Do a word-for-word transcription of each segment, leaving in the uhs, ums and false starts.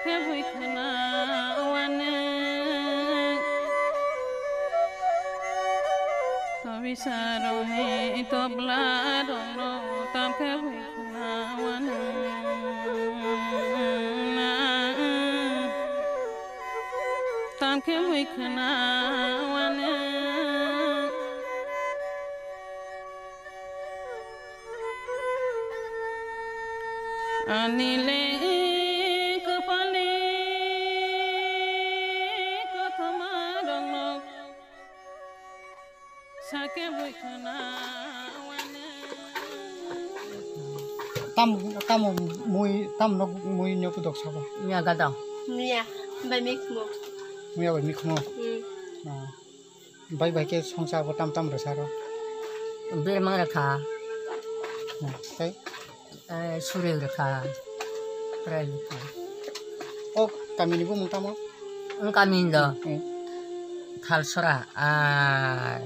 Khe bui khna wani. Tobisa roni tobla rokno tam khe bui khna wani. Tam khe bui khna wani. Ani le kwpalni kothoma rokno sakhe bui khna wani. Tam, tamo mui, tam nok mui nyok dok sabo. Miya gada. Miya, bai mikmo. Miya bai mikmo. Hmm. Ah. Bai bai khe songsa bo tam tam rwsa ro. Birmang rwkha. Hmm, tei? Eh, suri rwkha. Prai rwkha. O kamini bumung tamo? Ang kamini do. Hmm. Thalsora, ah,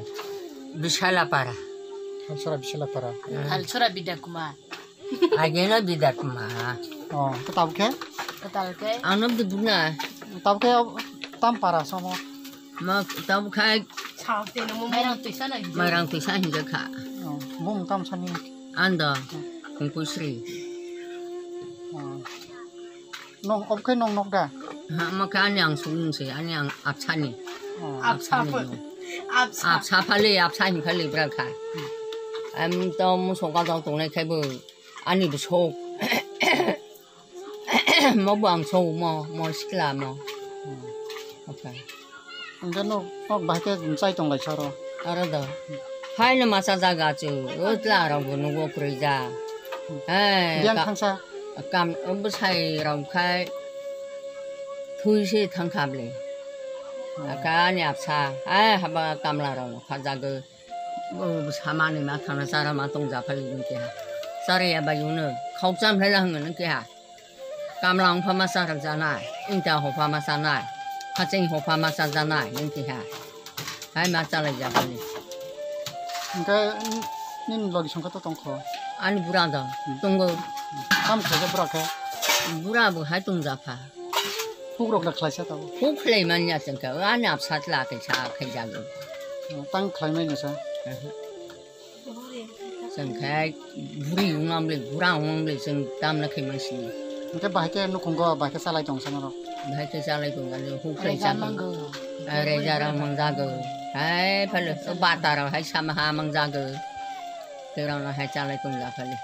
Bisalapara. Thalsora Bisalapara. Hmm. Thalsora Bidya Kumar. Ageno bidat ma. Oh, ke tabuk khe? Ketal ke? Ano biduna. Tabuk khe tam para somo. Ma tabuk khai. Mairang tuisa na hinjak. Mairang tuisa hinjak kha. Oh, bung tam sani. Ando. Kungkusri. Oh. Nong, ob khe nong nok da? Ha, ma khe ani ang sung se, ani ang apsani. Oh. Apsa. Apsani pho. No. Apsa. Apsa phali, apsa hin phali bra kha. Hmm. Em to muso gajang tongnai khai bo. Ani bwswk. Mo bo ang song mo, mo sikla mo. Hmm. Okay. Hingke nok, nok bahai khe chai tong lai saro. Aro do. Hai no masa jaga chu, o tla rok bo nugo kwrwi ja. Hmm. Hai, biyang ka-, thangsa. Kam, o bwsai rok khai thui se thang kha bwle. Hmm. Aka ani apsa, hai haba kamla rok no kha jagwi. Bo samani ma thana chara ma tong ja phali nung keha. Chara ya bai uno. Khok cham phela hwngo nung keha. Kamla ong pha ma chara janai. Inta ho pha ma chanai. Haching ho pha ma cha janai nung keha. Hai ma chalai ja phali. Hingke nini logi songkha to tongkho? Ani bura do. Hmm. Tongo. Kam khaja bura khe? Bura bo hai tong ja pha. Huk rok da khlaisa tabuk? Huk khlai manya chwng khe, ani apsa tla khe sa khai jago. Tang khlai mai nasa? Aha. Chwng khe buri wngam le, bura wngam le, chwng tamna khai man sini. Hingke bahai khe nukhungo, bahai khe chalai tong sa norok? Bahai khe chalai tong ani huk khlai jago. Reja rang mang jago. Hai phale, bata rok hai sama ha mang jago. Terang hai chalai tong ja phale.